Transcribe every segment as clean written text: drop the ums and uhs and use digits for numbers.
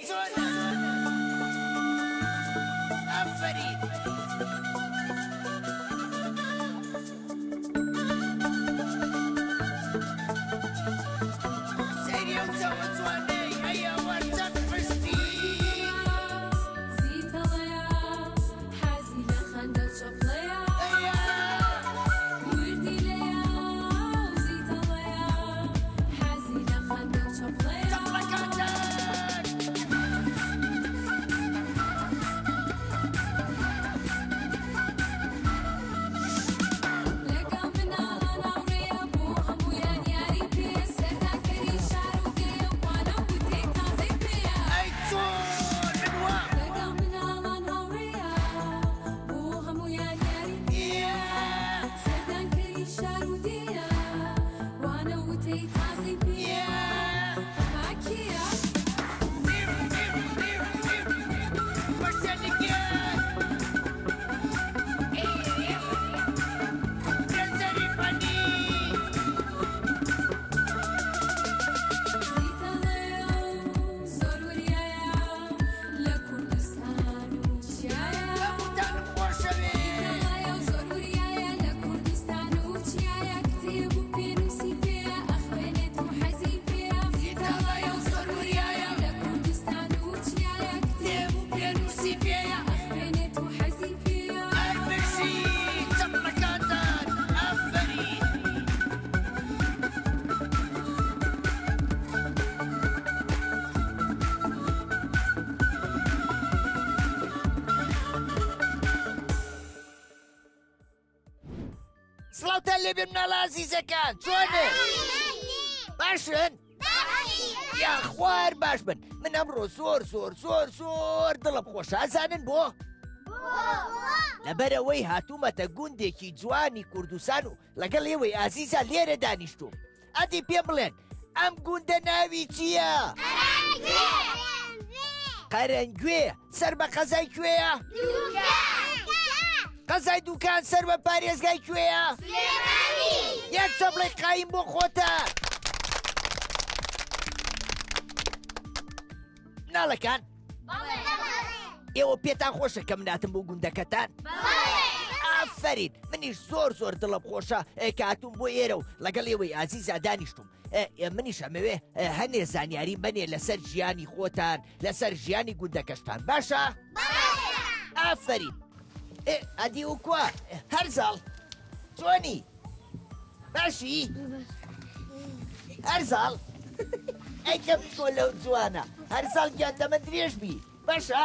چۆنە؟ ئافەرین. سەیری ئەو چاوە جوانەی ئەی ئەوە چەند حوشتی. زیتەڵەیە حەزی لە خەندە و چەپڵەیە ئەیە. وردیلەیە و زیتەڵەیە حەزی لە خەندە و چەپڵەیە. چەپڵەکانتان. لەگەڵ مناڵان هاوڕێیە بۆ هەموویان یاری پێیە سەردانکەری شار و دێیە وانە و وتەی تازەی پێیە. ئەی چۆن من وام. لەگەڵ مناڵان هاوڕێیە بۆ هەموویان یاری پێیە سەردانکەری شار و دێیە وانە و وتەی تازەی پێیە ئەمە کێیە؟ زیتەڵەیە و زۆر وریایە لە کوردستان و چیایە. زیتەڵەیە و زۆر وریایە لە کوردستان و چیایە کتێب و پێنووسی پێیە ئەخوێنێت و حەزی پێیە. زیتەڵەیە و زۆر وریایە لە کوردستان و چیایە کتێب و پێنووسی پێیە ئەخوێنێت و حەزی پێیە. هەر بژی چەپڵەکانتان ئافەرین. سڵاوتان لێبێ مناڵە ئازیزەکان چۆنن باشن یاخوار باش بن من ئەمڕۆ زۆر زۆر زۆر زۆر دڵم خۆشە ئەزانن بۆ لەبەرەوەی هاتوومەتە گوندێکی جوانی کوردستان و لەگەڵ ئێوەی ئازیزا لێرە دانیشتوم ئەدی پێم بڵێن ئەم گوندە ناوی چییە؟ قەرەنگوێ سەر بە قەزای کوێیە؟ قەزای دوکان سەر بە پارێزگای کوێیە؟ یەک چەپڵەی قایم بۆ خۆتان. مناڵەکان ئێوە پێتان خۆشە کە مناتم بۆ گوندەکەتان؟ ئافەرین منیش زۆر زۆر دڵم خۆشە کە هاتووم بۆ ئێرە و لەگەڵ ئێوەی ئازیزا دانیشتوم منیش ئەمەوێ هەنێ زانیاری بەنێ لەسەر ژیانی خۆتان لەسەر ژیانی گوندەکەشتان باشە؟ ئافەرین ئەدی و کوا هەرزاڵ چۆنی؟ باشی؟ هەرزاڵ ئەی کە بچۆ لەو جوانە هەرزاڵ گیان دەمە درێژ بی باشە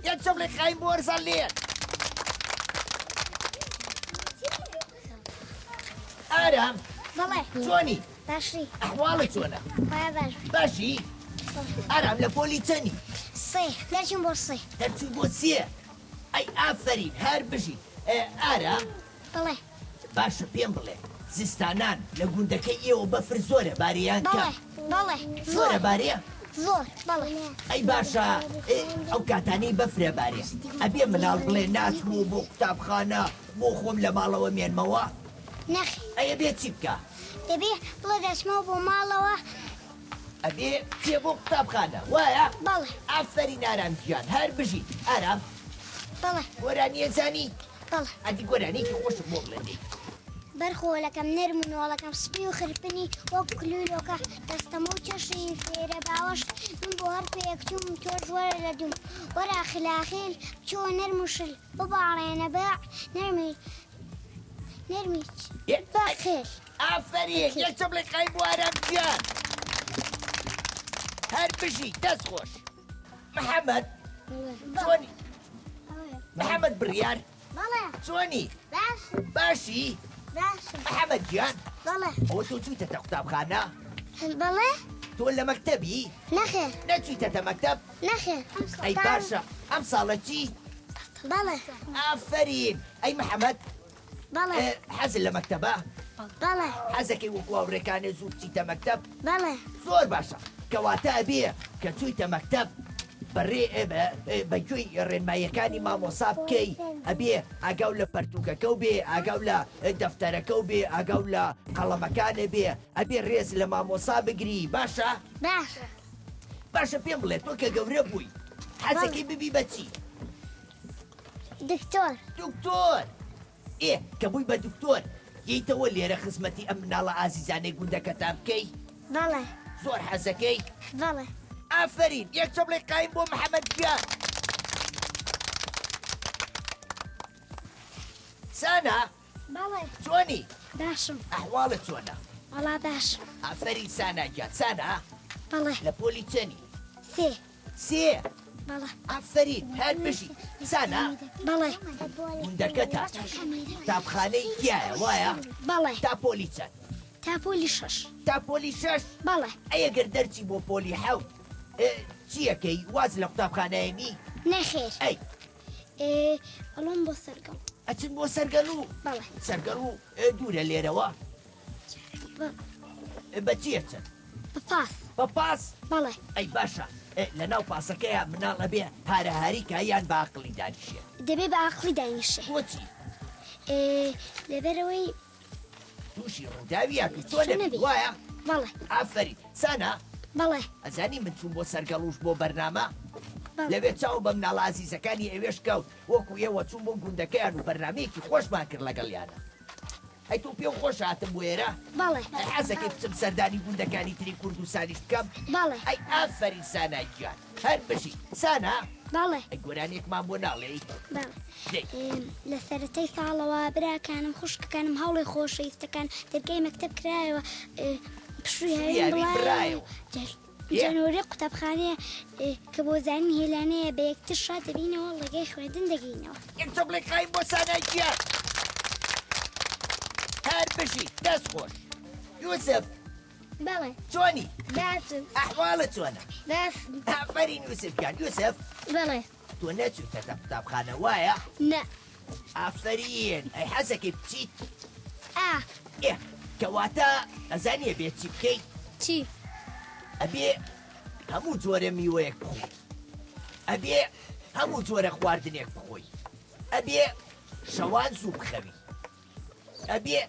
یەک چەپڵی قایم بۆ هەرزاڵ لێ ئارام بەڵێ چۆنی باشی ئەحواڵت چۆنە خۆیا باش باشی ئارام لە پۆلی چەنی سێ دەرچووم بۆ سێ دەرچووی بۆ سێ ئەی ئافەرین هەر بژی ئارام بەڵێ. باشە پێم بڵێ زستانان لە گوندەکەی ئێوە بەفر زۆرە بارێ یان کەم؟ بەڵێ بەڵێ زۆرە زۆر بارێ؟ زۆر بەڵێ. ئەی باشە ئەو کاتانەی بەفرە بارێ ئەبێ مناڵ بڵێ ناچمەوە بۆ قوتابخانە بۆ خۆم لە ماڵەوە مێنمەوە؟ نەخێر. ئەی ئەبێ چی بکا؟ دەبێ بڵێ دەچمەوە بۆ ماڵەوە. ئەبێ بچێ بۆ قوتابخانە وایە؟ بەڵێ. ئافەرین ئارام گیان هەر بژیت. ئارام. بەڵێ. گۆرانیە زانی؟ بەڵێ. ئەدی گۆرانیەکی خۆشم بۆ بڵێ دەی. بەرخۆلەکەم نەرم و نۆڵەکەم سپی و خرپنی وەک کلوولۆکە دەستەمە و چەشی فێرە باوەش من بۆ هەر کوێیەک چووم تۆش وەرە لە دووم وەرە خلاخیل بچۆ نەرم و شل بباڵێنە بەع نەرمی نەرمی بەخێل. ئافەرین یەک چەپڵەی قایم بۆ ئارام گیان هەر بژی دەست خۆش محەممەد چۆنی محەممەد بڕیار چۆنی باشی محەممەد گیان ئەوە تۆ چوویتەتە قوتابخانە بەڵێ تۆ لە مەکتەبی نەخێر نەچوویتەتە مەکتەب نەخێر ئەی باشە ئەم ساڵە چی بەڵێ ئافەرین ئەی محەممەد بەڵێ. حەزت لە مەکتەبە؟ بەڵێ. حەزەکەی وەکو هاوڕێکانت زوو بچیتە مەکتەب؟ بەڵێ. زۆر باشە کەواتە ئەبێ کە چوویتە مەکتەب. بەڕێ بە گوێی ڕێنماییەکانی مامۆسا بکەی، ئەبێ ئاگاو لە پەرتووکەکەو بێ، ئاگاو لە دەفتەرەکەو بێ، ئاگاو لە قەڵەمەکانێ بێ، ئەبێ ڕێز لە مامۆسا بگری، باشە؟ باشە. باشە پێم بڵێ تۆ کە گەورە بووی حەزەکەی ببی بە چی؟ دکتۆر. دکتۆر! ئێ کە بووی بە دکتۆر یەیتەوە لێرە خزمەتی ئەم مناڵە ئازیزانەی گوندەکەتان بکەی؟ بەڵێ. زۆر حەزەکەی؟ بەڵێ. ئافەرین یەک چەپڵەی قایم بۆ محەمەد گیان. سانا. بەڵێ. چۆنی؟ باشم. ئەحواڵت چۆنە؟ وەڵا باشم. ئافەرین سانا گیان. سانا. بەڵێ. لە پۆلی چەنی؟ سێ. سێ. بەڵێ. ئافەرین هەر بژی. سانا. بەڵێ. گوندەکەتان قوتابخانەی تیایە وایە؟ بەڵێ. تا پۆلی چەند؟ تا پۆلی شەش. تا پۆلی شەش؟ بەڵێ. ئەی ئەگەر دەرچی بۆ پۆلی حەوت چیەکەی واز لە قوتابخانەیەنی؟ نەخێر. ئەی. ئەڵۆم بۆ سەرگەڵ. ئەچن بۆ سەرگەڵو؟ بەڵێ. سەرگەڵو دوورە لێرەوە؟ بە چی ئەچن؟ بە پاس. بە پاس؟ بەڵێ. ئەی باشە لەناو پاسەکەیا مناڵ ئەبێ هارەهاری کا یان بە ئاقڵی دانیشێ؟ دەبێ بە ئاقڵی دانیشێ. بۆچی؟ لەبەرئەوەی تووشی ڕووداوی هاتوچۆ نەبی وایە؟ بەڵێ. ئافەرین. سانا؟ بەڵێ. ئەزانی من چووم بۆ سەرگەڵووش بۆ بەرنامە؟ لەوێ چاوم بە مناڵە ئازیزەکانی ئەوێش کەوت، وەکو ئێوە چووم بۆ گوندەکەیان و بەرنامەیەکی خۆشمان کرد لەگەڵیانا. ئەی تۆ پێو خۆشە هاتم بۆ ئێرە؟ بەڵێ. ئەی حەزەکەی بچم سەردانی گوندەکانی تری کوردستانیش بکەم؟ بەڵێ. ئەی ئافەرین سانا گیان. هەر بژی. سانا؟ بەڵێ. ئەی گۆرانیەکمان بۆ ناڵێی؟ بەڵێ. لە سەرەتای ساڵەوە براکانم خوشکەکانم هاوڵێ خۆشەویستەکان دەرگای مەکتەب کرایەوە پشووی هاوین بڕایەوە جەنوری قوتابخانەیە کە بۆ زانین هێلانەیە بە یەکتر شاد دەبینەوە ڕێگای خوێندن دەگرینەوە. یەک چەپڵەی قایم بۆ سانای گیان. هەر بژی دەست خۆش. یوسف. بەڵێ. چۆنی؟ باشم. ئەحواڵت چۆنە؟ باشم. ئافەرین یوسف گیان. یوسف. بەڵێ. تۆ نەچوویتەتە قوتابخانە وایە؟ نا. ئافەرین ئەی حەزەکەی بچیت؟ ئا. ئێ کەواتە ئەزانی ئەبێ چی بکەی؟ چی؟ ئەبێ هەموو جۆرە میوەیەک بخۆی ئەبێ هەموو جۆرە خواردنێک بخۆی ئەبێ شەوان زوو بخەوی ئەبێ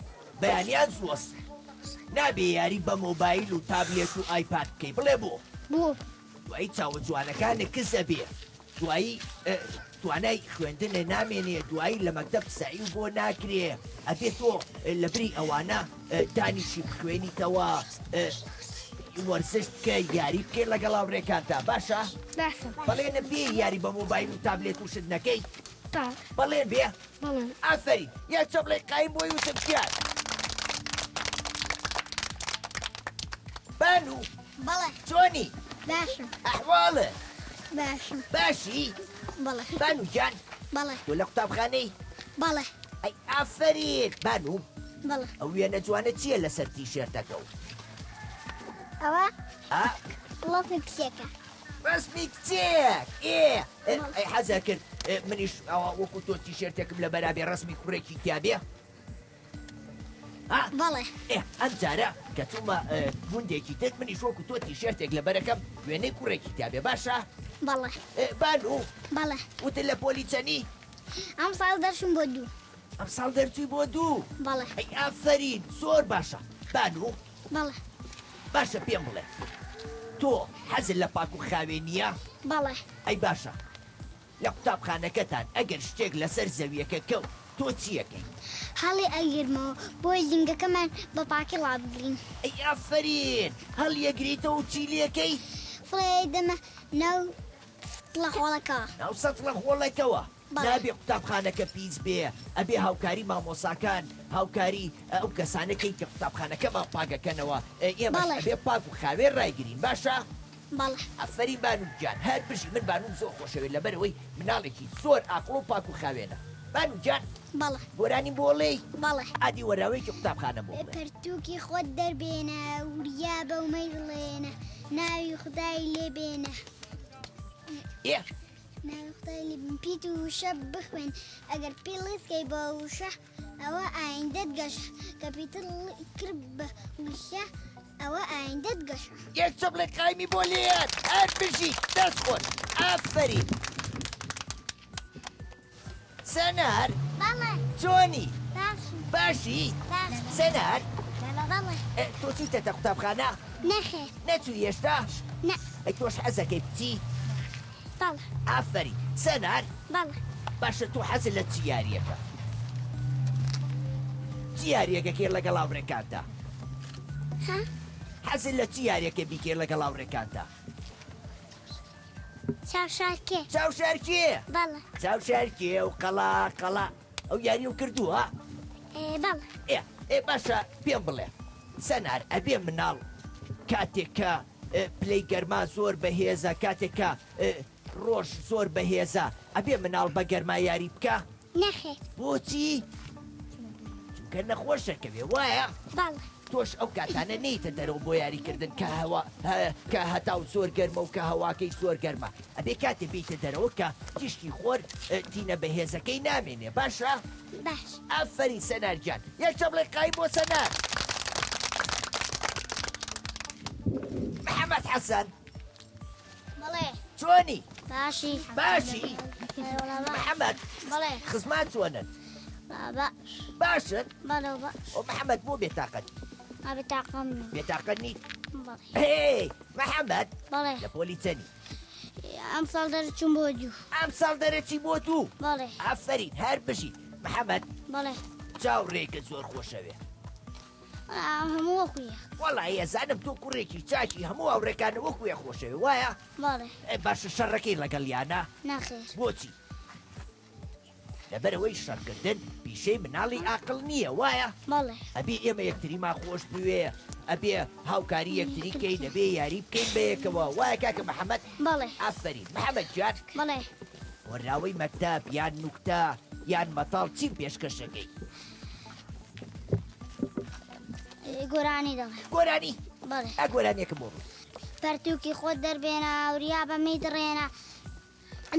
بەیانیان زوو هەستی نابێ یاری بە مۆبایل و تابلێت و ئایپاد بکەی بڵێ بۆ؟ بۆ؟ دوایی چاوە جوانەکانت کز ئەبێ دوایی توانای خوێندنە نامێنێ دوایی لە مەکتەب سەعی و بۆ ناکرێ ئەبێ تۆ لەبری ئەوانە دانیشی بخوێنیتەوە وەرزش بکە یاری بکەی لەگەڵ هاوڕێکانتا باشە؟ باشە. بەڵێنە بێ یاری بە مۆبایل و تابلێت و شت نەکەی؟ بەڵێن بێ؟ بەڵێ. ئافەرین یەک چەپڵەی قایم بۆ یوسف گیان. بانو. بەڵێ. چۆنی؟ باشم. ئەحواڵت؟ باشم. باشی؟ بەڵێ. بانو گیان. بەڵێ. تۆ لە قوتابخانەی؟ بەڵێ. ئەی ئافەرین بانو. بەڵێ. ئەو وێنە جوانە چییە لەسەر تیشێرتەکە و؟ ئەوە؟ ئا؟ ڕەسمی کچێکە. ڕەسمی کچێک ئێ ئەی حەزە کرد منیش ئەوە وەکو تۆ تیشێرتێکم لە بەرابێ ڕەسمی کوڕێکی تیابێ بەڵێ ئەم جارە کە چوومە گوندێکی تر منیش وەکو تۆ تیشێرتێک لە بەرەکەم وێنەی کوڕێکی تیابێ باشە بەڵێ بانو بەڵێ وتت لە پۆلی چەنی ئەم ساڵ دەرچووم بۆ دوو ئەم ساڵ دەرچووی بۆ دوو بەڵێ ئەی ئافەرین زۆر باشە بانو بەڵێ. باشە پێم بڵێ تۆ حەزت لە پاک و خاوێنییە؟ بەڵێ. ئەی باشە لە قوتابخانەکەتان ئەگەر شتێک لەسەر زەوییەکە کەوت تۆ چییەکەی؟ هەڵی ئەگرمەوە بۆی ژینگەکەمان بە پاکی ڕابگرین. ئەی ئافەرین هەڵیەگریتەوە و چی لێکەی؟ فڕێی دەمە ناو سەتڵە خۆڵەکەوە. ناو سەتڵە خۆڵەکەوە. بەڵێ. نابێ قوتابخانەکە پیس بێ ئەبێ هاوکاری مامۆساکان هاوکاری ئەو کەسانە کەین کە قوتابخانەکەمان پاک ئەکەنەوە ئێمەش بەڵێ. ئەبێ پاک و خاوێن ڕایگرین باشە؟ بەڵێ. ئافەرین بانو گیان هەر بژی من بانوم زۆر خۆشەوێت لەبەرئەوەی مناڵێکی زۆر ئاقڵ و پاک و خاوێنە بانو گیان بەڵێ. گۆرانیم بۆ ئەڵێی؟ بەڵێ. ئادی وەراوەیەکی قوتابخانەم بۆ بڵێ. پەرتووکی خۆت دەربێنە وریا بە و مەیڵێنە ناوی خودای لێ بێنە. ئێ. ناوی خودای لێ بن پیت و وشە بخوێن ئەگەر پیڵیسکەی بە وشە ئەوە ئایندەت گەشە کە پیتت کرد بە وشە. ئەوە ئایندەت گەشە. یەک چەپڵەی قایمی بۆ لێیان. هەر بژی. دەست خۆش. ئافەرین. سەنار. بەڵێ. چۆنی؟ باشم. باشی؟ باشم. سەنار. بەڵێ. تۆ چوویتەتە قوتابخانە؟ نەخێر. نەچووی هێشتا؟ نا. ئەی تۆش حەزەکەی بچی؟ بەڵێ. ئافەرین. سەنار. بەڵێ. باشە تۆ حەزت لە چ یارییەکە؟ چ یارییەکەکەی لەگەڵ هاوڕێکانتا؟ ها؟ حەزت لە چ یارییەکە بیکەی لەگەڵ هاوڕێکانتا؟ چاوشارکێ. چاوشارکێ؟ بەڵێ. چاوشارکێ و قەڵا قەڵا ئەو یاریەو کردووە؟ بەڵێ. ئێ ئێ باشە پێم بڵێ سەنار ئەبێ مناڵ کاتێک کە پلەی گەرما زۆر بەهێزە کاتێک کە ڕۆژ زۆر بەهێزە ئەبێ مناڵ بە گەرما یاری بکا؟ نەخێر. بۆچی؟ چونکە نەخۆشەکەوێ وایە؟ بەڵێ. تۆش ئەو کاتانە نێیتە دەرەوە بۆ یاریکردن کە هەوا کە هەتاو زۆر گەرمە و کە هەواکەی زۆر گەرمە ئەبێ کاتێ بێیتە دەرەوە کە تیشکی خۆر تینە بەهێزەکەی نامێنێ باشە؟ باش. ئافەرین سەنار گیان یەک چەپڵەی قایم بۆ سەنار. محەمەد حەسەن. بەڵێ. چۆنی؟ باشی. باشی؟ محەمەد. بەڵێ. خزمان چۆنن؟ باش. باشن؟ بەڵێ باش. ئۆ محەمەد بۆ بێتاقەتی؟ ئا بێتاقەم نیم. بێتاقەت نیت؟ بەڵێ. هێی محەمەد. بەڵێ. لە پۆلی چەنی؟ ئەمساڵ دەرچووم بۆ دوو. ئەمساڵ دەرەچی بۆ دوو؟ بەڵێ. ئافەرین هەر بژیت. محەمەد. بەڵێ. چاوڕێکت زۆر خۆشەوێ. هەموو وەکو یەک. وەڵایی ئەزانم تۆ کوڕێکی چاکی هەموو هاوڕێکانت وەکو یەک خۆشەوێ وایە؟ بەڵێ. باشە شەڕەکەی لەگەڵیانە؟ نەخێر. بۆچی؟ لەبەرئەوەی شەڕکردن پیشەی مناڵی ئاقڵ نییە وایە؟ بەڵێ. ئەبێ ئێمە یەکتریمان خۆش بوێ ئەبێ هاوکاری یەکتری کەین ئەبێ یاری بکەین بەیەکەوە وایە کاکە محەمەد؟ بەڵێ. ئافەرین محەمەد گیان. بەڵێ. هۆنراوەی مەکتەب یان نوکتە یان مەتەڵ چیم پێشکەشەکەی؟ گۆرانی دەڵێم. گۆرانی؟ بەڵێ. ئا گۆرانیەکم بۆ بڵێ. پەرتووکی خۆت دەربێنە وریا بە مەیدڕێنە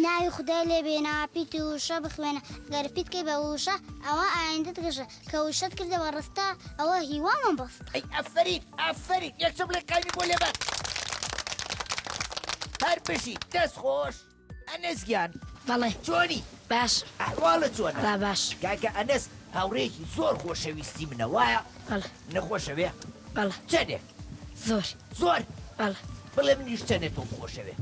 ناوی خودای لێ بێنە پیت و وشە بخوێنە گەر پیت کەی بە وشە ئەوە ئایندەت گەشە کە وشەت کردە بە ڕستە ئەوە هیوامان بەستە. ئەی ئەفەرین ئافەرین یەک چەپڵەی قایمی بۆ لێبەن. هەر بژی دەست خۆش. ئەنەس گیان. بەڵێ. چۆنی؟ باشم. ئەحواڵت چۆنە؟ با باشم. کاکە ئەنەس هاوڕێیەکی زۆر خۆشەویستی منە وایە؟ بەڵێ. نەخۆشەوێ؟ بەڵێ. چەنێک؟ زۆر. زۆر؟ بەڵێ. بڵێ منیش چەنێ تۆم خۆشەوێ؟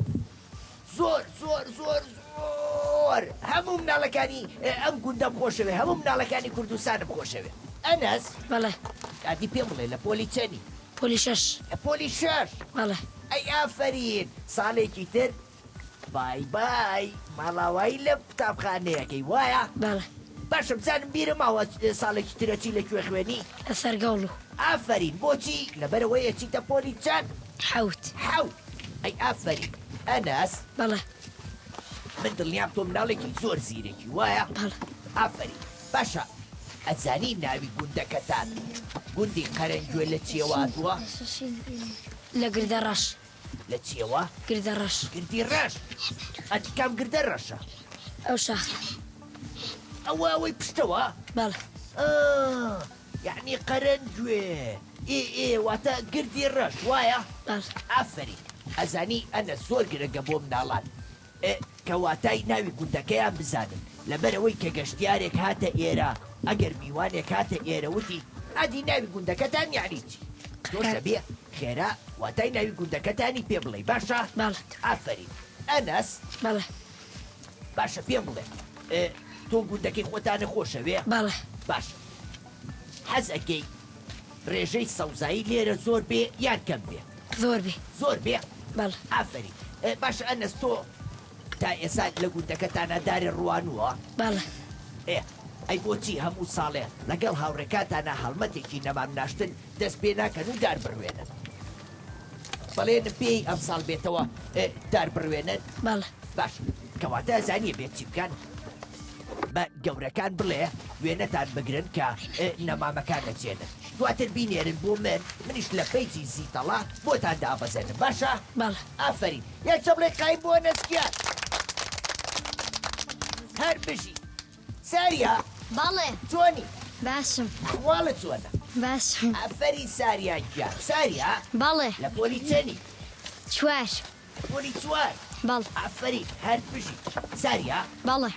زۆر زۆر زۆر زۆر هەموو مناڵەکانی ئەم گوندەم خۆشەوێ هەموو مناڵەکانی کوردستانم خۆشەوێ. ئەنەس. بەڵێ. ئەدی پێم بڵێ لە پۆلی چەنی؟ پۆلی شەش. لە پۆلی شەش؟ بەڵێ. ئەی ئافەرین ساڵێکی تر بای بای ماڵاوایی لەم قوتابخانەیەکەی وایە؟ بەڵێ. باشە بزانم بیرم ماوە ساڵێکی ترە چی لە کوێ خوێنی؟ لە سەرگەوڵو. ئافەرین بۆچی؟ لەبەرئەوەی ئەچیتە پۆلی چەند؟ حەوت. حەوت ئەی ئافەرین. ئەنەس؟ بەڵێ. من دڵنیام تۆ مناڵێکی زۆر زیرەکی وایە؟ بەڵێ. ئافەرین. باشە ئەزانی ناوی گوندەکەتان گوندی قەرەنگوێ لە چیەوە هاتووە؟ لە گردە ڕەش. لە چیەوە؟ گردە ڕەش. گردی ڕەش؟ ئەدی کام گردە ڕەشە؟ ئەو شاخە. ئەوە ئەوەی پشتەوە؟ بەڵێ. ئا یەعنی قەرەنگوێ. ئێ ئێ واتە گردی ڕەش وایە؟ بەڵێ. ئافەرین. ئەزانی ئەنە زۆر گرنگە بۆ مناڵان کە واتای ناوی گوندەکەیان بزانن لەبەرئەوەی کە گەشتیارێک هاتە ئێرە ئەگەر میوانێک هاتە ئێرە وتی ئەدی ناوی گوندەکەتان یەعنی چی؟ تۆش ئەبێ خێرا واتای ناوی گوندەکەتانی پێ بڵێی باشە؟ بەڵێ. ئافەرین. ئەنەس. بەڵێ. باشە پێم بڵێ تۆ گوندەکەی خۆتانە خۆشەوێ؟ بەڵێ. باشە حەز ئەکەی ڕێژەی سەوزایی لێرە زۆر بێ یان کەم بێ؟ زۆر بێ. زۆر بێ؟ بەڵێ. ئافەرین. باشە ئەنەس تۆ تا ئێستا لە گوندەکەتانا دارێ ڕوانووە؟ بەڵێ. ئێ ئەی بۆچی هەموو ساڵێ لەگەڵ هاوڕێکاتانا هەڵمەتێکی نەمام ناشتن دەست پێ ناکەن و دار بڕوێنن؟ بەڵێنم پێی ئەمساڵ بێتەوە دار بڕوێنن؟ بەڵێ. باشە کەواتە ئەزانی ئەبێت چی بکەن؟ بە گەورەکان بڵێ وێنەتان بگرن کە نەمامەکان ئەچێنن دواتر بینێرن بۆ من منیش لە پەیجی زیتەڵە بۆتان دابەزێنم باشە؟ بەڵێ. ئافەرین یەک چەپڵەی قایم بۆ نەسکیان هەر بژی ساریا بەڵێ. چۆنی؟ باشم. ئەحواڵت چۆنە؟ باشم. ئافەرین ساریا گیان. ساریا؟ بەڵێ. لە پۆلی چەنی؟ چوار. لە پۆلی چوار؟ بەڵێ. ئافەرین هەر بژی. ساریا؟ بەڵێ.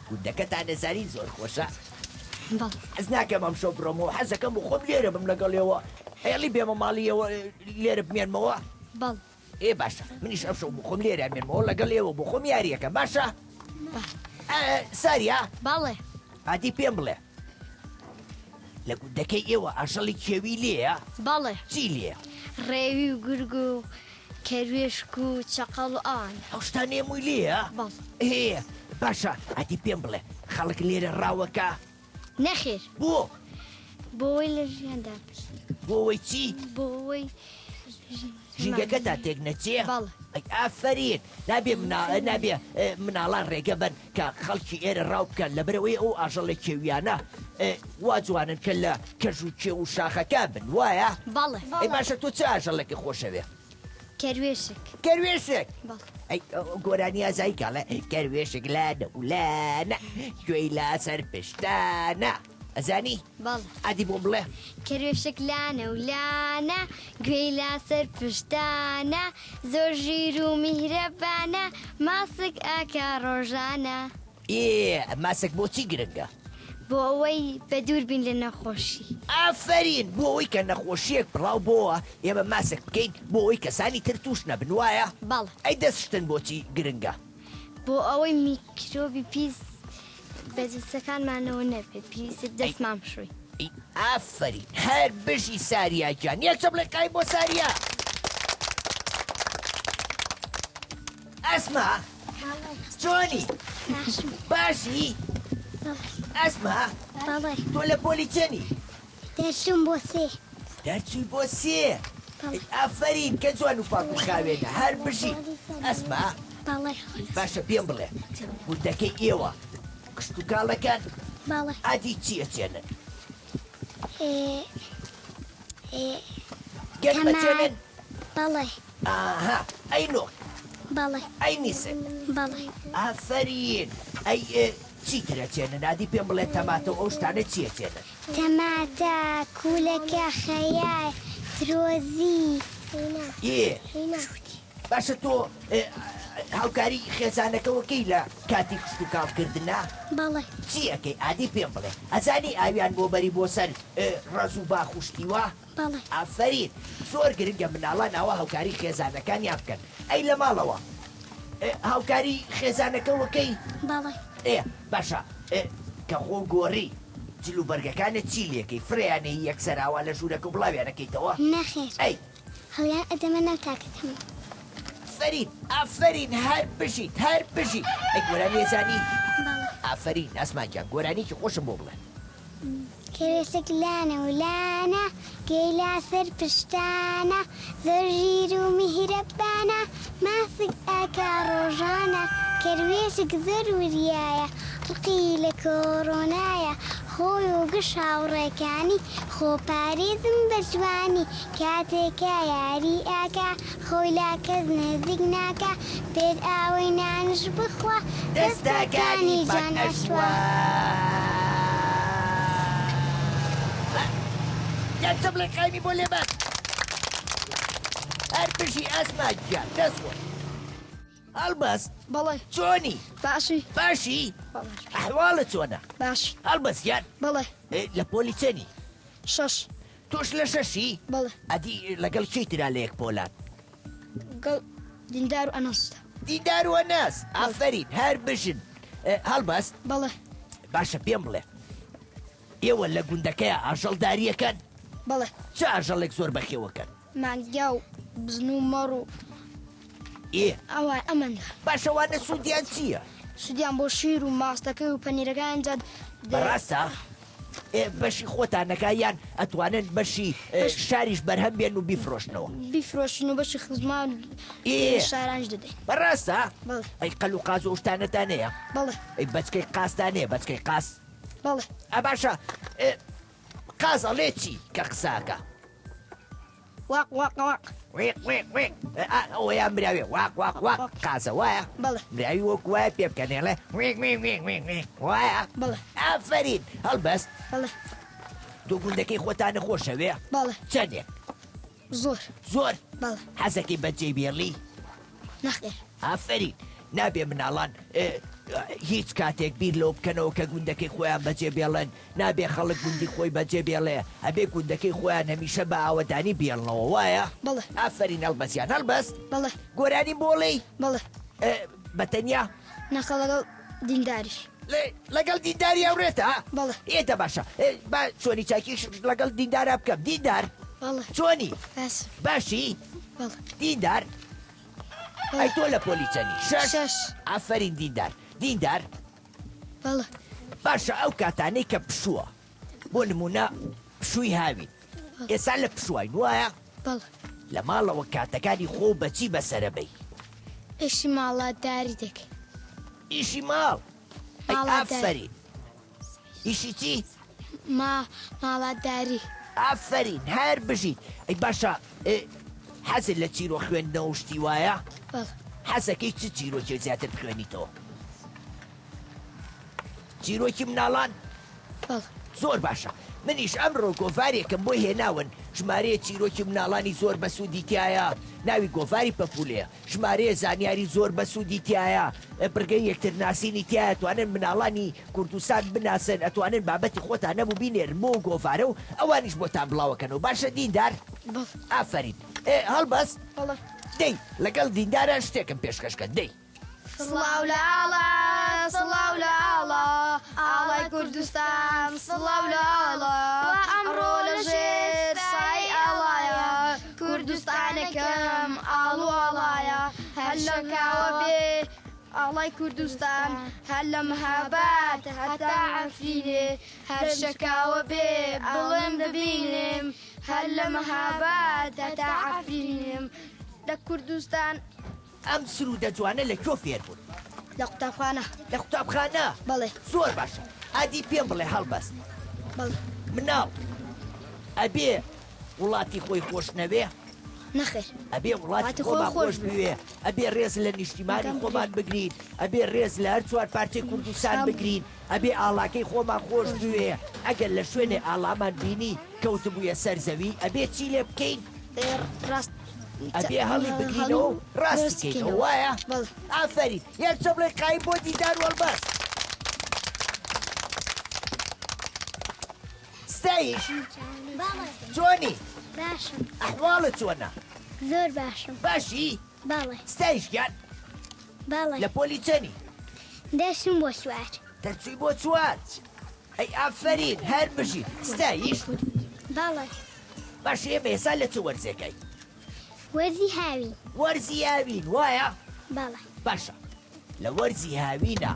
گوندەکەتان ئەزانی زۆر خۆشە؟ بەڵێ. حەز ناکەم ئەمشەو بڕۆمەوە حەزەکەم بۆ خۆم لێرە بم لەگەڵ ئێوە. ئەیەڵی بێمە ماڵی ئێوە لێرە بمێنمەوە؟ بەڵێ. ئێ باشە منیش ئەمشەو بۆ خۆم لێرە ئەمێنمەوە لەگەڵ ئێوە بۆ خۆم یاریەکەم باشە؟ ساریا؟ بەڵێ. ئادی پێم بڵێ لە گوندەکەی ئێوە ئاژەڵی کێوی لێیە؟ بەڵێ. چی لێیە؟ ڕێوی و گورگ و کەروێشک و چەقەڵ و ئەوانە. ئەو شتانە هەمووی لێیە؟ بەڵێ. ئێ باشە ئەدی پێم بڵێ خەڵک لێرە ڕاوەکا؟ نەخێر. بۆ؟ بۆ ئەوەی لە ژیاندا بژین. بۆ ئەوەی چی؟ بۆ ئەوەی ژینگەکەتان تێک نەچێ؟ بەڵێ. ئەی ئافەرین. نابێ منا نابێ مناڵان ڕێگە بەن کە خەڵکی ئێرە ڕاو بکەن لەبەرئەوەی ئەو ئاژەڵە کێویانە وا جوانن کە لە کەژ و کێو و شاخەکان بن وایە؟ بەڵێ. ئەی باشە تۆ چ ئاژەڵێکت خۆشەوێ؟ کەروێشک. کەروێشک؟ بەڵێ. ئەی گۆرانی ئازایی کاڵێ کەروێشک لانە و لانە گوێی لاسەر پشتانە ئەزانی؟ بەڵێ. ئادی بۆم بڵێ. کەروێشک لانە و لانە گوێی لاسەر پشتانە زۆر ژیر و میهرەبانە ماسک ئەکا ڕۆژانە. ئێ ماسک بۆ چی گرنگە؟ بۆ ئەوەی بەدوور بین لە نەخۆشی. ئافەرین بۆ ئەوەی کە نەخۆشیەک بڵاو بۆوە ئێمە ماسک بکەین بۆ ئەوەی کەسانی تر توش نەبن وایە؟ بەڵێ. ئەی دەست شتن بۆچی گرنگە؟ بۆ ئەوەی میکرۆبی پیس بە جەستەکانمانەوە نەبێت پێویستە دەستمان بشۆین. ئەی ئافەرین هەر بژی ساریا گیان یەک چەپڵێک قایم بۆ ساریا. ئەسما چۆنی؟ باشی؟ ئەسما تۆ لە پۆلی چەنی؟ دەرچووم بۆ سێ. دەرچووی بۆ سێ؟ ئافەرین کە جوان و پاک و خاوێنە هەر بژی. ئەسما باشە پێم بڵێ گوندەکەی ئێوە کشتوکاڵەکان ئادی چی ئەچێنن؟ گەنم ئەچێنن؟ بەڵێ. ئاها ئەی نۆک؟ بەڵێ. ئەی نیسک؟ بەڵێ. ئافەرین ئەی چی تر ئەچێنن ئادی پێم بڵێ تەماتە و ئەو شتانە چی ئەچێنن؟ تەماتە، کوولەکە، خەیار، ترۆزی. ئێ باشە تۆ هاوکاری خێزانەکەوە کەی لە کاتی کشتوکاڵ کردنا؟ بەڵێ. چی ئەکەی ئادی پێم بڵێ ئەزانی ئاویان بۆ بەری بۆ سەر ڕەز و باخ و شتی وا؟ بەڵێ. ئافەرین زۆر گرنگە مناڵان ئاوا هاوکاری خێزانەکانیان بکەن ئەی لە ماڵەوە هاوکاری خێزانەکەوە کەی؟ بەڵێ. ئێ باشە کە خۆ گۆڕی جل و بەرگەکانت چی لێکەی فرێیانەی یەکسەر ئاوا لە ژوورەکە و بڵاویانەکەیتەوە؟ نەخێر. ئەی. هەڵیان ئەدەمە ناو تاکەکەمەوە. ئافەرین ئافەرین هەر بژیت هەر بژیت ئەی گۆرانی ئەزانی؟ بەڵێ. ئافەرین ئەسما گیان گۆرانیەکی خۆشم بۆ بڵێ. کەوێسک لانە و لانە گوێی لا سەر پشتانە زۆر ژیر و میهرەبانە ماسک ئەکا ڕۆژانە کەروێشک زۆر وریایە ڕقی لە کۆڕۆنایە خۆی و گشت هاوڕێکانی خۆپارێزن بە جوانی کاتێ کە یاری ئەکا خۆی لە کەس نزیک ناکا پێت ئاوەی نانش بخوا دەستەکانی پاک ئەشوا. یەک چەپڵەی قایمی بۆ لێبەن. هەر بژی ئەسما گیان دەست خۆش. هەڵبەست بەڵێ. چۆنی؟ باشی. باشی؟ بەڵێ. ئەحواڵت چۆنە؟ باش. هەڵبەست گیان؟ بەڵێ. لە پۆلی چەنی؟ شەش. تۆش لە شەشی؟ بەڵێ. ئەدی لەگەڵ کێی ترا لە یەک پۆلان؟ گەڵ دیندار و ئەنەسدا. دیندار و ئەنەس؟ ئافەرین هەر بژن. هەڵبەست؟ بەڵێ. باشە پێم بڵێ ئێوە لە گوندەکەیا ئاژەڵدارییەکەن؟ بەڵێ. چ ئاژەڵێک زۆر بەخێوەکەن؟ مانگا و بزن و مەڕ و ئێ. ئەوە ئەمەندە. باشە وانە سوودیان چییە؟ سوودیان بۆ شیر و ماستەکەی و پەنیرەکان جا. بەڕاستە؟ ئێ بەشی خۆتان نەکا یان ئەتوانن بەشی شاریش بەرهەم بێن و بیفرۆشنەوە؟ بیفرۆشن و بەشی خزمان ئێ شارانیش دەدەین. بەڕاستە؟ بەڵێ. ئەی قەل و قاز و ئەو شتانەتان هەیە؟ بەڵێ. ئەی بەچکەی قازتان هەیە بەچکەی قاز؟ بەڵێ. ئە باشە قاز ئەڵێ چی کە قسە ئەکا؟ واق واق واق. ویق ویق ویق ئا ئەوەیان مراویە واق واق واق قازە وایە؟ بەڵێ. مراوی وەکو وایە پێ بکەنێ ئەڵێ ویق ویق ویق ویق ویق وایە؟ بەڵێ. ئافەرین هەڵبەست. بەڵێ. تۆ گوندەکەی خۆتانە خۆشەوێ؟ بەڵێ. چەندێک؟ زۆر. زۆر؟ بەڵێ. حەزەکەی بەجێی بێڵی؟ نەخێر. ئافەرین. نابێ مناڵان هیچ کاتێک بیر لەوە بکەنەوە کە گوندەکەی خۆیان بەجێ بێڵن، نابێ خەڵک گوندی خۆی بەجێ بێڵێ، ئەبێ گوندەکەی خۆیان هەمیشە بە ئاوەدانی بێڵنەوە، وایە؟ بەڵێ. ئافەرین هەڵبەست گیان، هەڵبەست؟ بەڵێ. گۆرانیم بۆ ئەڵێی؟ بەڵێ. بە تەنیا؟ نەخە لەگەڵ دینداریش. لەگەڵ دینداری هاوڕێتە؟ بەڵێ. ئێ دە باشە، با چۆنی چاکیش لەگەڵ دیندارا بکەم. دیندار؟ بەڵێ. چۆنی؟ باشم. باشی؟ بەڵێ. دیندار؟ ئەی تۆ لە پۆلی چەنی؟ شەش. ئافەرین دیندار. دیندار؟ بەڵێ. باشە ئەو کاتانەی کە پشووە، بۆ نموونە پشووی هاوین، ئێستا لە پشوواین وایە؟ بەڵێ. لە ماڵەوە کاتەکانی خۆو بە چی بەسەرەبەی؟ ئیشی ماڵاتداری دەکەین. ئیشی ماڵ؟ ئەی ئافەرین. ئیشی چی؟ ما ماڵاتداری. ئافەرین هەر بژیت. ئەی باشە حەزت لە چیرۆک خوێندنەوە و شتی وایە؟ بەڵێ. حەزەکەی چ چیرۆکێک زیاتر بخوێنیتەوە؟ چیرۆکی مناڵان؟ بەڵێ. زۆر باشە منیش ئەمڕۆ گۆڤارێکم بۆ هێناون ژمارەیە چیرۆکی مناڵانی زۆر بەسوودی تایە ناوی گۆڤاری پەپولەیە ژمارەیە زانیاری زۆر بەسوودی تایە بڕگەی یەکتر ناسینی تایە توانن مناڵانی کوردستان بناسن ئەتوانن بابەتی خۆتان نەبوو بینێرن بۆ گۆڤارە و ئەوانیش بۆتان بڵاوەکەنەوە باشە دیندار؟ بەڵێ. ئافەرین ئێ هەڵبەست؟ بەڵێ. دەی لەگەڵ دیندارا شتێکم پێشکەش کە دەی. سڵاو لە ئاڵا سڵاو لە ئاڵا ئاڵای کوردستان سڵاو لە ئاڵا ئەمڕۆ لە ژێر سای ئاڵایە کوردستانەکەم ئاڵ و ئاڵایە هەر لە کاوە بێ ئاڵای کوردستان هەر لە مهاباد هەتا عەفرینێ هەر شەکاوە بێ بڵێم ببینم هەر لە مهاباد هەتا عەفرینم لە کوردستان. ئەم سروودە جوانە لە کوێ فێر بوون؟ لە قوتابخانە. لە قوتابخانە؟ بەڵێ. زۆر باشە ئادی پێم بڵێ هەڵبەست. بەڵێ. مناڵ ئەبێ وڵاتی خۆی خۆش نەوێ؟ نەخێر. ئەبێ وڵاتی خۆمان خۆش بوێ، ئەبێ ڕێز لە نیشتیمانی خۆمان بگرین، ئەبێ ڕێز لە هەر چوار پارچەی کوردستان بگرین، ئەبێ ئاڵاکەی خۆمان خۆش بوێ، ئەگەر لە شوێنێ ئاڵامان بینی کەوتبوویە سەر زەوی ئەبێ چی لێ بکەین؟ ڕاست ئەبێ هەڵی بگرینەوە و ڕاستی کەینەوە وایە؟ ئافەرین یەک چەپڵەی قایم بۆ دیدار وەڵبەست. ستایش چۆنی؟ باشم. ئەحواڵت چۆنە؟ زۆر باشم. باشی؟ بەڵێ. ستایش گیان بەڵێ. لە پۆلی چەنی؟ دەرچووم بۆ چوار. دەرچووی بۆ چوار؟ ئەی ئافەرین هەر بژی. ستایش؟ بەڵێ. باشە ئێمە ئێستا لە چ وەرزێکین؟ وەرزی هاوین. وەرزی هاوین وایە؟ بەڵێ. باشە لە وەرزی هاوینە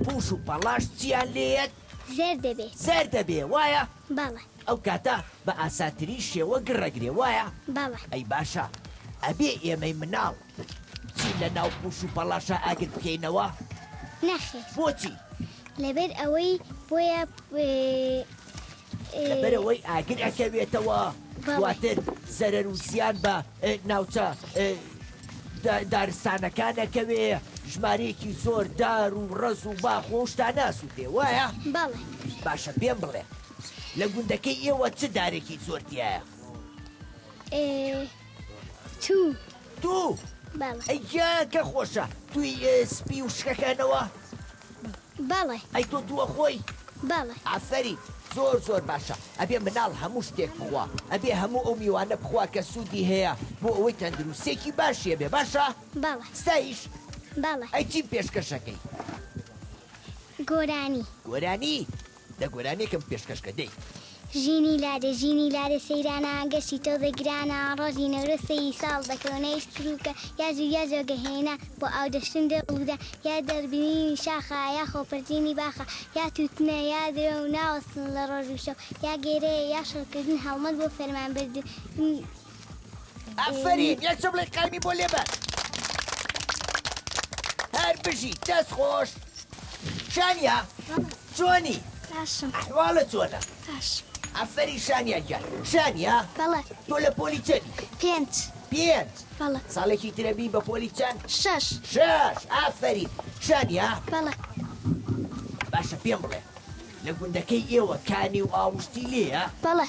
پوش و پەڵاش چیان لێیەت؟ زەرد دەبێت. زەرد دەبێ وایە؟ بەڵێ. ئەو کاتە بە ئاسانترین شێوە گڕەگرێ وایە؟ بەڵێ. ئەی باشە ئەبێ ئێمەی مناڵ بچین لە ناو پوش و پەڵاشا ئاگر بکەینەوە؟ نەخێر. بۆچی؟ لەبەر ئەوەی بۆیە لەبەرئەوەی ئاگر ئەکەوێتەوە دواتر زەرەر و زیان بە ناوچە دارستانەکان ئەکەوێ ژمارەیەکی زۆر دار و ڕەز و باخ و شتانە ئەسووتێ وایە؟ بەڵێ. باشە پێم بڵێ لە گوندەکەی ئێوە چ دارێکی زۆر تیایە؟ توو. توو؟ بەڵێ. ئەی گیان کە خۆشە تووی سپی و شکەکانەوە؟ بەڵێ. ئەی تۆ تووە خۆی؟ بەڵێ. ئافەرین زۆر زۆر باشە ئەبێ مناڵ هەموو شتێک بخوا ئەبێ هەموو ئەو میوانە بخوا کە سوودی هەیە بۆ ئەوەی تەندروستێکی باشی هەبێ باشە؟ بەڵێ. ستایش؟ بەڵێ. ئەی چیم پێشکەشەکەی؟ گۆرانی. گۆرانی؟ دە گۆرانیەکم پێشکەش کە دەی. ژینی لادێ ژینی لادێ سەیرانە گەشتی تۆزێ گرانە ڕۆژی نەورۆز سەری ساڵ دەکەونە ئیش تروکە یا زوو یا زۆگە هێنا بۆ ئاو دەشتن دڵ و یا دەربرینی شاخە یا خۆپەرژینی باخە یا تووتنە یا درۆ و ناوەستن لە ڕۆژ و شەو یا گێرەیە یا شەڕکردن هەڵمەت بۆ فەرمانبردن. ئافەرین یەک چەپڵەی قایمی بۆ لێبە. هەر بژی دەست خۆش. شانیا چۆنی؟ باشم. ئەحواڵت چۆنە؟ باشم. ئافەرین شانیا گیان. شانیا؟ بەڵێ. تۆ لە پۆلی چەنی؟ پێنج. پێنج؟ بەڵێ. ساڵێکی ترە بی بە پۆلی چەند؟ شەش. شەش ئافەرین. شانیا؟ بەڵێ. باشە پێم بڵێ. لە گوندەکەی ئێوە کانی و ئاوشتی لێیە؟ بەڵێ.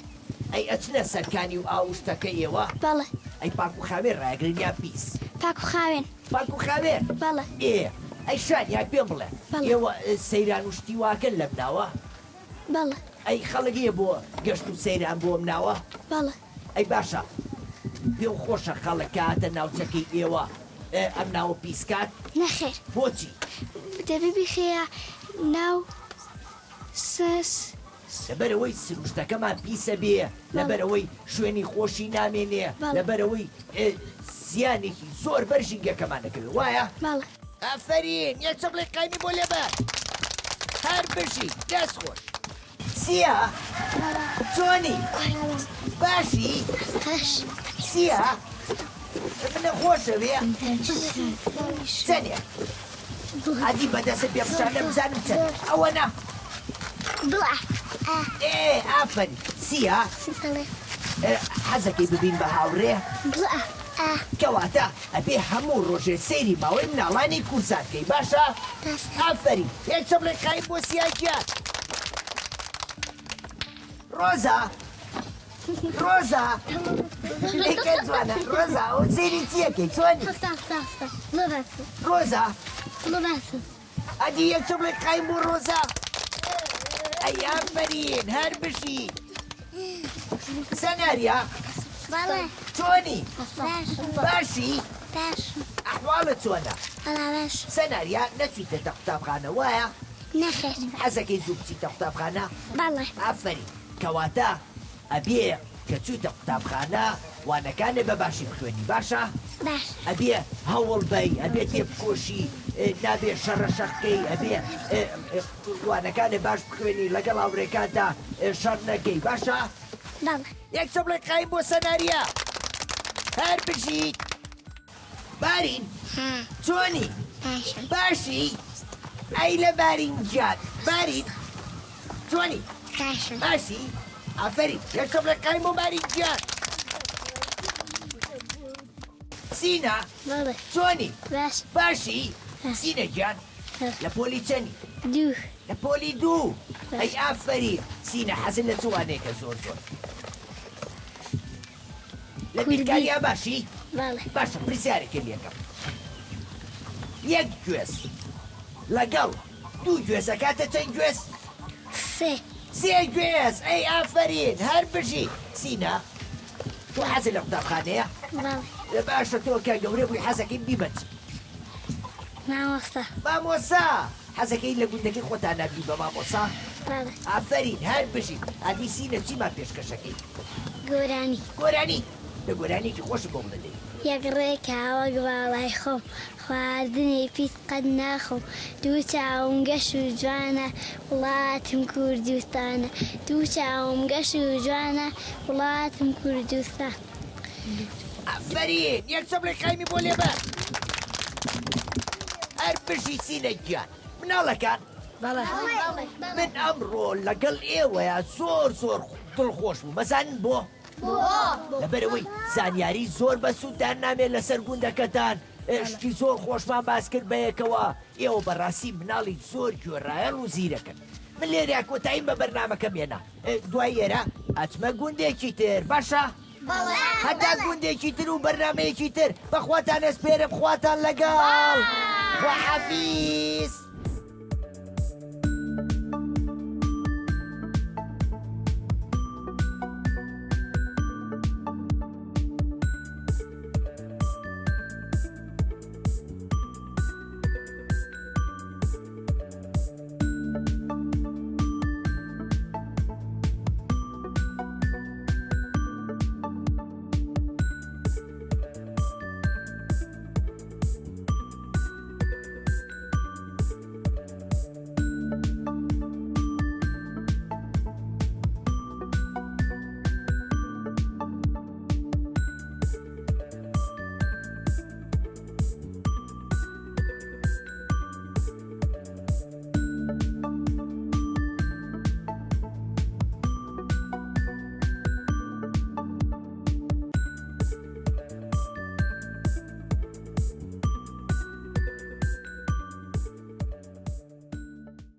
ئەی ئەچنە سەر کانی و ئاوشتەکەی ئێوە؟ بەڵێ. ئەی پاک و خاوێن ڕایەگرن یان پیس؟ پاک و خاوێن. پاک و خاوێن؟ بەڵێ. ئێ ئەی شانیا پێم بڵێ بەڵێ. ئێوە سەیران و شتی واکەن لەم ناوە؟ بەڵێ. ئەی خەڵک یە بۆ گەشت و سەیران بۆ ئەم ناوە؟ بەڵێ. ئەی باشە پێو خۆشە خەڵک کە هاتە ناوچەکەی ئێوە ئەم ناوە پیس کات؟ نەخێر. بۆچی؟ دەبێ بیخەیە ناو سس. لەبەرئەوەی سروشتەکەمان پیسە بێ، لەبەرئەوەی شوێنی خۆشی نامێنێ، لەبەرئەوەی زیانێکی زۆر بەر ژینگەکەمان دەکەوێ وایە؟ بەڵێ. ئافەرین یەک چەپڵەی قایمی بۆ لێبە هەر بژی دەست خۆش. سیا چۆنی باشی سیا منە خۆشەوێ چەنێ ئەدی بەدەست پێ بشانە بزانم چەند ئەوە نا ئێ ئافەرین سیا حەزەکەی ببین بە هاوڕێ کەواتە ئەبێ هەموو ڕۆژێ سەیری ماوەی مناڵانی کورسان کەی باشە ئافەرین یەک چەپڵەی قایم بۆ سیا گیان ڕۆزا ڕۆزا ئەی کە جوانە ڕۆزا ئەو سەیری چیەکەی چۆنی ڕۆزا ئەدی یەک چەپڵەی قایم بۆ ڕۆزا ئەی ئافەرین هەر بژی سەناریا بەڵێ. چۆنی؟ باشم. باشی؟ باشم. ئەحواڵت چۆنە؟ وەڵا باشم. سەناریا نەچوویتەتە قوتابخانە وایە؟ نەخێر. حەزەکەی زوو بچیتە قوتابخانە؟ بەڵێ. ئافەرین. کەواتە ئەبێ کە چوویتە قوتابخانە وانەکانت بە باشی بخوێنی باشە؟ باشە. ئەبێ هەوڵ بەی، ئەبێ تێبکۆشی، نابێ شەڕەشەق کەی، ئەبێ وانەکانت باش بخوێنی، لەگەڵ هاوڕێکانتا شەڕ نەکەی باشە؟ بەڵێ. یەک چەپڵەی قایم بۆ سەناریا. هەر بژیت. بارین چۆنی؟ باشم. باشی؟ ئەی لە بارین گیان. بارین چۆنی؟ باشم. باشی؟ ئافەرین. یەک چەپڵەی قایم بۆ بارین گیان. سینا بەڵێ. چۆنی؟ باش. باشی؟ سینە گیان لە پۆلی چەنی؟ دوو. لە پۆلی دوو. ئەی ئافەرین. سینە حەزت لە چ وانەیەکە زۆر زۆر؟ لە بیرکاریا باشی؟ بەڵێ. باشە پرسیارێکت لێکەم. یەک گوێز لەگەڵ دوو گوێز ئەکاتە چەند گوێز؟ سێ. سێ گوێز. ئەی ئافەرین هەر بژی. سینا تۆ حەزت لە قوتابخانەیە؟ بەڵێ. باشە تۆ کە گەورە بووی حەزەکەی ببی بە چ؟ مامۆستا. مامۆستا! حەزەکەی لە گوندەکەی خۆتانا ببی بە مامۆستا؟ بەڵێ. ئافەرین هەر بژیت. ئەدی سینە چیمان پێشکەشەکەی؟ گۆرانی. گۆرانی؟ دە گۆرانیەکی خۆشم بۆ بڵێ دەی. یەک ڕێکە وەک باڵای خۆم خواردنی پیس قەت ناخۆم دوو چاوم گەش و جوانە وڵاتم کوردستانە دوو چاوم گەش و جوانە وڵاتم کوردستان. ئافەرین یەک چەپڵەی قایمی بۆ لێبە. هەر بژی سینە گیان. مناڵەکان من ئەمڕۆ لەگەڵ ئێوەیا زۆر زۆر دڵخۆش بووم ئەزانن بۆ؟ لەبەرئەوەی زانیاری زۆر بەسوودتان نامێ لەسەر گوندەکەتان شتی زۆر خۆشمان باس کرد بەیەکەوە ئێوە بەڕاستی مناڵی زۆر گوێڕایەڵ و زیرەکن من لێرە کۆتاییم بە بەرنامەکەم هێنا دوای ئێرە ئەچمە گوندێکی تر باشە؟ هەتا گوندێکی تر و بەرنامەیەکی تر بەخواتان ئەسپێرم خواتان لەگەڵ خواحافیز.